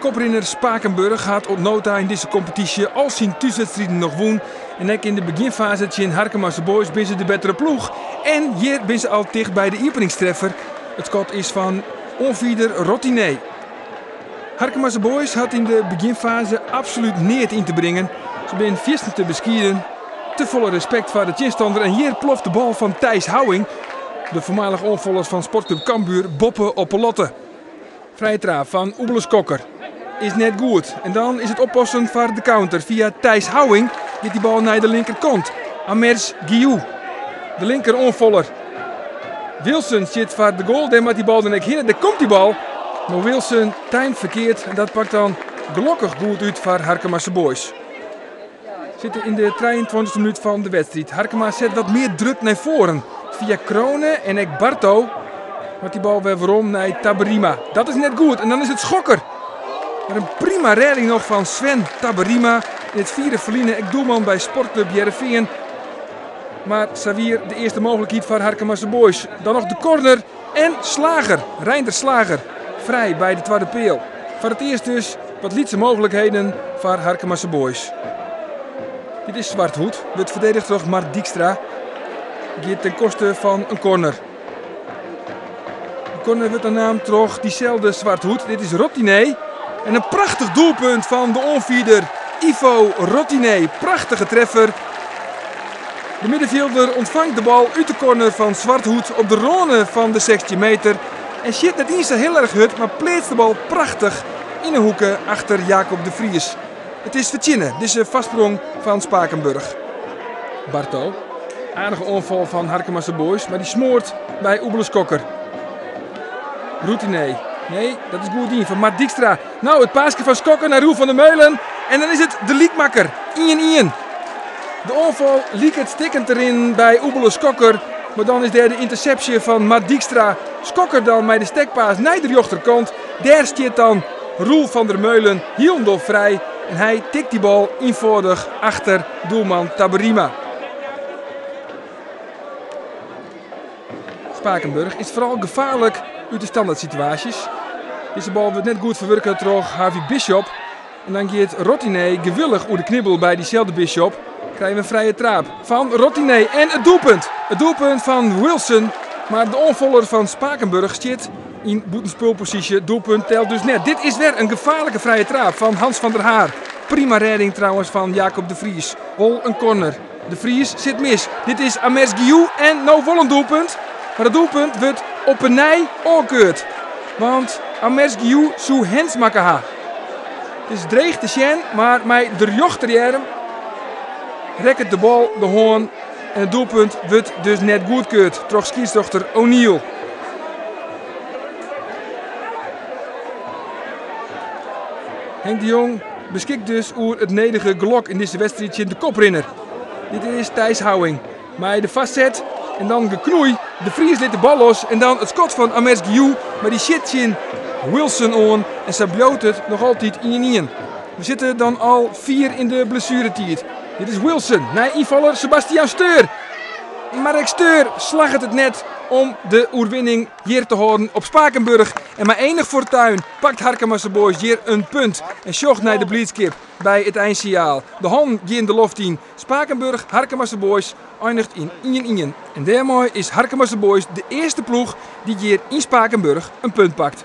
Koprinner Spakenburg hat oant no ta yn dizze kompetysje al syn thúswedstriden noch wûn. En ek yn de begjinfaze tsjin Harkemase Boys binne se de bettere ploech. En hjir binne se al ticht by de iepeningstreffer. It skot is fan oanfierder Rotiné. Harkemase Boys hat yn de begjinfaze absolút neat yn te bringen. Se binne fierstente beskieden. Te folle respekt foar de tsjinstanner en hjir ploft de bal fan Thijs Houwing, de foarmalich oanfaller fan Sportclub Cambuur, boppe op 'e latte. Frije traap fan Oebele Skokker is net goed. En dan is it oppassen foar de counter. Fia Thijs Houwing giet dy bal nei de linkerkant. Amers Guillou, de linker oanfaller. Wilson stiet foar de goal. Dêr moat dy bal dan ek hinne. Dêr komt dy bal. Mar Wilson timed ferkeard en dat pakt dan gelokkich goed út foar Harkemase Boys. Sitte yn de 23e minút fan de wedstriid. Harkema set wat mear druk nei foaren. Fia Krone en ek Barto moat dy bal wer werom nei Taberima. Dat is net goed en dan is it Schokker. Mar in prima rêding noch fan Sven Taberima. Yn it fiere ferline ek doelman by Sportclub Hearrenfean. Mar sa wie de earste mooglikheid foar Harkemase Boys. Dan noch de corner en Slager, Reinder Slager, frij by de twadde peal. Foar it earst dus wat lytse mooglikheden foar Harkemase Boys. Dit is Zwarthoed, wurdt ferdedige troch Mart Dijkstra. Giet ten koste fan in corner. De corner wurdt dan naam troch dyselde Zwarthoed. Dit is Rotiné. En in prachtich doelpunt fan de oanfierder Ivo Rotiné. Prachtige treffer. De middenfjilder ûntfangt de bal út de corner fan Zwarthoed op de râne fan de 16 meter. En sjit net iens sa hiel erch hurd, mar pleatst de bal prachtich yn 'e hoeke achter Jacob de Vries. It is fertsjinne, dizze foarsprong fan Spakenburg. Barto, aardige oanfal fan Harkemase Boys, mar dy smoart by Oebele Skokker. Routiné. Nee, dat is goed dien fan Mart Dijkstra. No, it paaske fan Skokker nei Roel van der Meulen. En dan is it de lykmakker. 1-1. De oanfal liket stikken te rinnen by Oebele Skokker. Mar dan is dêr de yntersepsje fan Mart Dijkstra. Skokker dan mei de stekpaas nei de rjochterkant. Dêr stiet dan Roel van der Meulen hielendal frij. En hy tikt dy bal ienfâldich achter doelman Taberima. Spakenburg is foaral gefaarlik út de standerdsituaasjes. Dizze bal wurdt net goed ferwurke troch Harvey Bishop. En dan giet Rotiné gewillich oer de knibbel by dyselde Bishop. Krije we in frije traap fan Rotiné en it doelpunt. It doelpunt fan Wilson. Mar de oanfaller fan Spakenburg stiet yn bûtenspulposysje. Doelpunt telt dus net. Dit is wer in gefaarlike frije traap fan Hans van der Haar. Prima rêding trouwens fan Jacob de Vries. Wol in corner. De Vries sit mis. Dit is Amers Guillou en no wol in doelpunt. Mar it doelpunt wurdt op 'e nij ôfkeurd. Want Amers Guillou soe hands makke ha. It is dreech te sjen, mar mei de rjochterearm rekket de bal de hân en it doelpunt wurdt dus net goedkeurd troch skiedsrjochter O'Neill. Henk de Jong beskikt dus oer it nedige gelok yn dizze wedstriid tsjin de koprinner. Dit is Thijs Houwing mei de foarset en dan geknoei. De Vries lit de bal los en dan it skot fan Amers Guillou, mar dy sjit tsjin Wilson oan en sa bliuwt it noch altyd 1-1. We sitte dan al fier yn de blessueretiid. Dit is Wilson, nei ynfaller Sebastian Steur. Mar ek Steur slagget it net om de oerwinning hjir te hâlden op Spakenburg. En mei enich fortuin pakt Harkemase Boys hjir in punt en sjocht nei de blydskip by it einsinjaal. De hannen gean de loft yn. Spakenburg, Harkemase Boys einiget yn 1-1. En dêrmei is Harkemase Boys de earste ploech dy't hjir yn Spakenburg in punt pakt.